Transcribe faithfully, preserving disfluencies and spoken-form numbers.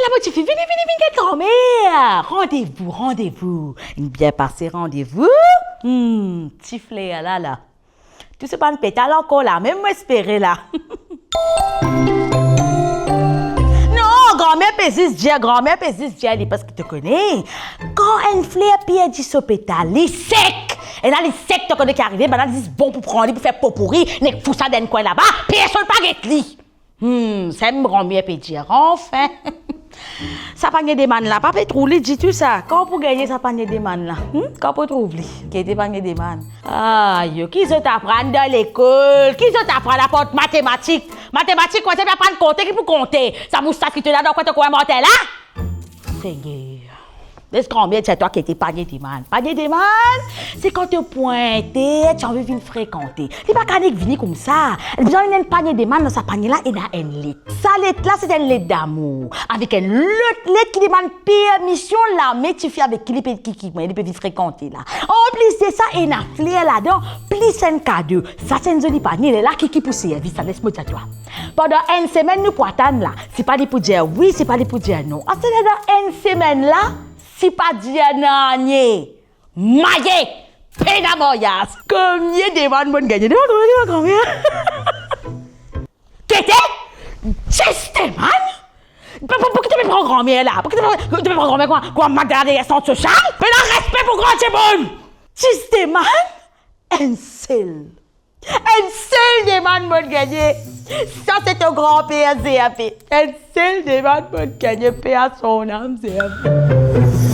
Mo tifi, vini, vini, vini get granmer. Randevou, randevou. Inn bien pase randevou. Hmm, ti fler la, la. Tou so bann petal ankor la, mem mo espere la. Non, granmer pe zis dir, granmer pe zis dir li, parski to kone, kan enn fler perdi so petal, li sek. E la li sek, to kone ki arive, bann la zis bon pou pran li, pou fer popouri, nek fous sa dan enn kwin laba, personn pa get li. Hmm, sa mo granmer pe dir, anfin. Sa panie de mann la, pa pe trouv li ditou sa. Kan pou gagne sa panie de mann la? Hmm? Kan pou trouv li? Gete panie de mann. Ayo, ki zot aprann dan lekol? Ki zot aprann apar matematik? Matematik, kouma zot aprann konte, ki pou konte? Sa moustas ki to ena dan kwin, to krwar mortel la? Segner. Les granmer dir twa gete panie de mann. Panie de mann, se kan to pou enn tir, to anvi vinn frekante. Li pa kapav nek vini koumsa. Li bizin ena enn panie de mann, dan sa panie la ena enn let. Sa let la, se enn let damour. Avek enn lot let ki demann permision lame tifi avek ki li pe, ki, ki, ki li pe vinn frekante la. Anplis de sa, ena fler ladan, plis enn kado. Sa se enn zoli panie, lerla ki, ki pou servi sa, les mo dir twa. Pandan enn semenn nou pou atann la, si pa li pou dir wi, si pa li pou dir non. Aster la dan enn semenn la, si pa dir nanye, maye, pena maryaz. Konbien de mann mo'nn gagne? De mann, de mann, de mann, konbien? Gete, dis de mann? Pou, pou, pou ki to pe pran granmer la? Pou ki to pe, to pe pran granmer kouma, kouma madam de sant sosial? Pena respe pou gran dimoun! Dis de mann, enn sel. Enn sel de mann mo'nn gagne. Sa se to granper, Zerbe. Enn sel de mann mo'nn gagne, paix à son âme, Zerbe.